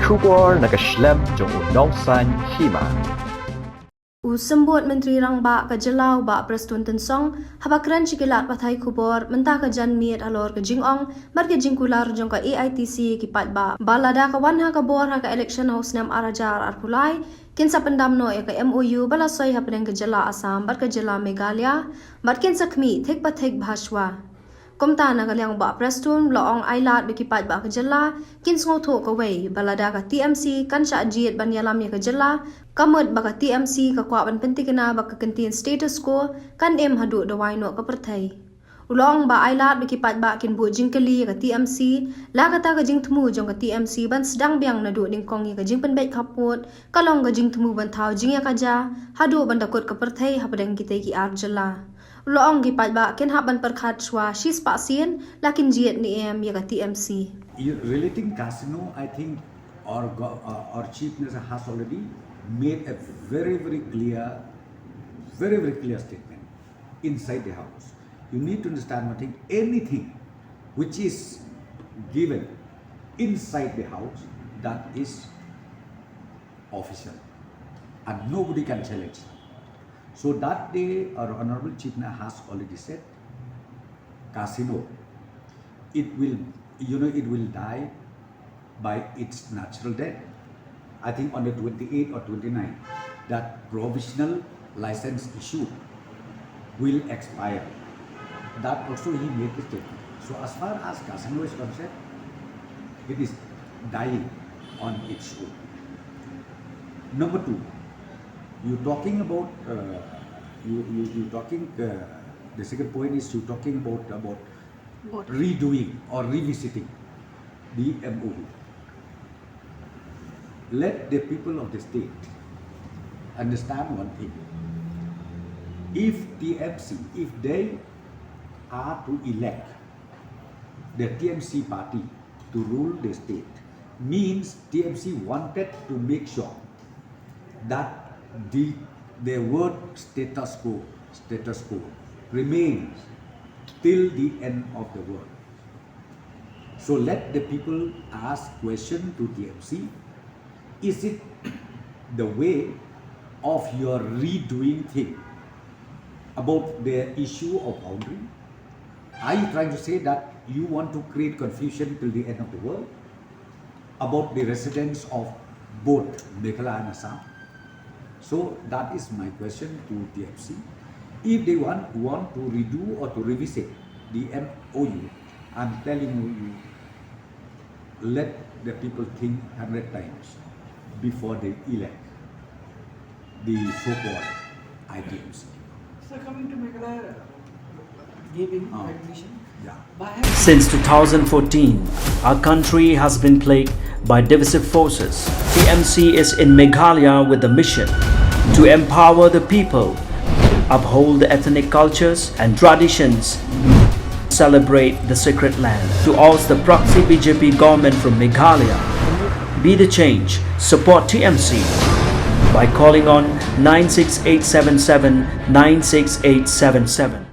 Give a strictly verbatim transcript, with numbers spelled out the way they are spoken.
Khubor na ka shlem jong u Nongsaiñ Hima. U Symbud Myntri Rangbah ka jylla u Bah Prestone Tynsong, haba kren sha ki lad pathai khubor mynta ka janmiet halor ka jingong bad ka jingkular jong ka A I T C ïa ki paidbah ba lada ka wan ha ka bor ha ka election ha u snem ar hajar arphew lai, kin sa pyndam noh ïa ka M O U ba la soi hapdeng ka jylla Assam bad ka jylla Meghalaya, bad kin sa khmih thik pa thik bha shuwa. Kumta na ka liang u Bah Prestone u la ong ai lad ba ki paidbah ka jylla kin sngewthuh kawei ba lada ka T M C kan shah jied ban ïalam ïa ka jylla, ka mut ba ka T M C ka kwah ban pynthikna ba ka kyntien status quo kan im haduh da wai noh ka pyrthei. U la ong ba ai lad ba ki paidbah kin buh jingkylli ïa ka T M C, la kata ka jingthmu jong ka T M C ban sdang biang naduh nyngkong ïa ka jingpynbeit khappud, ka long ka jingthmu ban thaw jingïakajia haduh ban da kut ka pyrthei hapdeng kitei ki ar jylla. U la ong ki paidbah kin hap ban pyrkhat shuwa shispah sien la kin jied ne em ïa ka T M C. You- Relating casino, I think our, go- uh, our chief minister has already made a very, very clear, very, very clear statement inside the house. You need to understand one thing. Anything which is given inside the house, that is official, and nobody can challenge. So that day, our honorable chief minister has already said, casino, it will, you know, it will die by its natural death. I think on the twenty-eighth or twenty-ninth, that provisional license issue will expire. That also he made the statement. So as far as casino is concerned, it is dying on its own. Number two, you talking about, uh, you, you, you talking, uh, the second point is you talking about, about redoing or revisiting the M O U. Let the people of the state understand one thing. If T M C, if they are to elect the T M C party to rule the state, means T M C wanted to make sure that the, the word status quo, status quo remains till the end of the world. So let the people ask question to T M C. Is it the way of your redoing thing about the issue of boundary? Are you trying to say that you want to create confusion till the end of the world about the residents of both Meghalaya and Assam? So that is my question to T M C. If they want, want to redo or to revisit the M O U, I'm telling you, let the people think hundred times before they elect the so-called I T M C. Sir, coming to Meghalaya, giving Ah. recognition. Yeah. By having Since two thousand fourteen, our country has been plagued by divisive forces. T M C is in Meghalaya with the mission to empower the people, uphold the ethnic cultures and traditions, celebrate the sacred land. To oust the proxy B J P government from Meghalaya, be the change, support T M C by calling on nine six eight seven seven nine six eight seven seven.